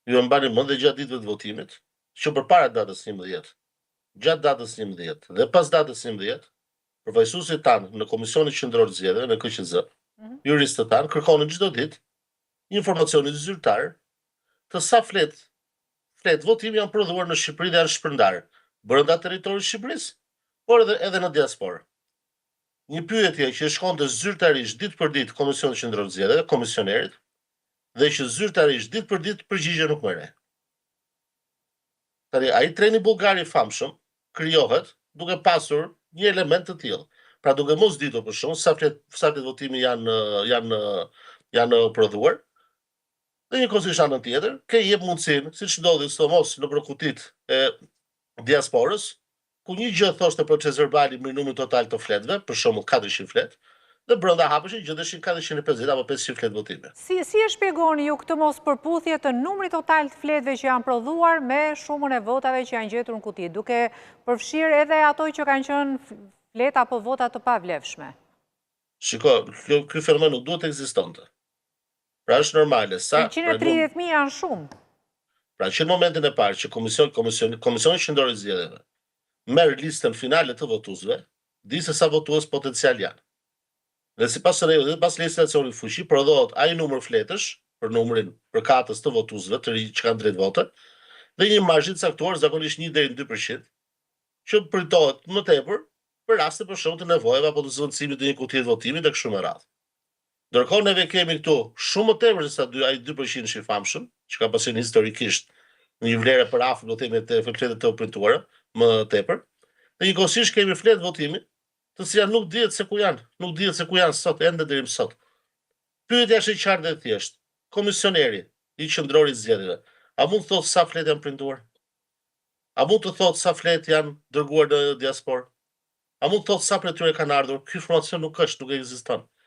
Ju e mbani mend dhe gjatë ditëve të votimit, që përpara datës 11, gjatë datës 11 dhe pas datës 11, përfaqësuesit tanë në Komisionin Qendror të Zgjedhjeve, në KQZ, juristët tanë kërkonin çdo ditë informacionin zyrtar të sa fletë votimi janë prodhuar në Shqipëri dhe janë shpërndarë brenda territorit të Shqipërisë, por edhe në diasporë. Një pyetje që shkonte zyrtarisht ditë për ditë Komisionit Qendror të Zgjedhjeve, komisionerit, dhe që zyrtarisht ditë për ditë përgjigje nuk merrej. Tani ai treni bullgar i famshëm krijohet duke pasur një element të tillë. Pra, duke mos ditur, për shembull, sa fletë votimi janë prodhuar. Dhe njëkohësisht, anën tjetër, ke jep mundësinë, siç ndodhi sidomos në kutitë e diasporës, ku një gjë thoshte proces verbali me numrin total të fletëve, për shembull 400 fletë, dhe brenda hapeshin, gjendeshin 450 apo 500 fletë votimi. Si e shpjegoni ju këtë mos përputhje të numrit total të fletëve që janë prodhuar me shumën e votave që janë gjetur në kuti, duke përfshirë edhe ato që kanë qenë fletë apo vota të pavlefshme? Shiko, ky fenomen nuk duhet të ekzistonte. Pra, është normale sa 130.000 janë shumë. Pra, që në momentin e parë që Komisioni Qendror i Zgjedhjeve merr listën finale të votuesve, di se sa votues potencial janë. Dhe sipas rregullit, pas legjislacionit fuqi, prodhohet ai numër fletësh për numrin përkatës të votuesve të rinj që kanë drejt vote dhe një marzh i caktuar, zakonisht 1 deri në 2%, që printohet më tepër për raste, për shembull, të nevojave apo të zëvendësimit të një kutie të votimit e kështu me radhë. Ndërkohë, neve kemi këtu shumë më tepër se sa 2, ai 2% i famshëm, që ka pasur historikisht në një vlerë për afër, do themi, të fletëve të printuara, më tepër. Dhe njëkohësisht kemi fletë votimi, të cilat nuk dihet se ku janë, nuk dihet se ku janë sot, ende deri më sot. Pyetja është e qartë dhe e thjeshtë. Komisioneri i Qendror i Zgjedhjeve, a mund të thotë sa fletë janë printuar? A mund të thotë sa fletë janë dërguar në diasporë? A mund të thotë sa prej tyre kanë ardhur? Ky informacion nuk është, nuk ekziston.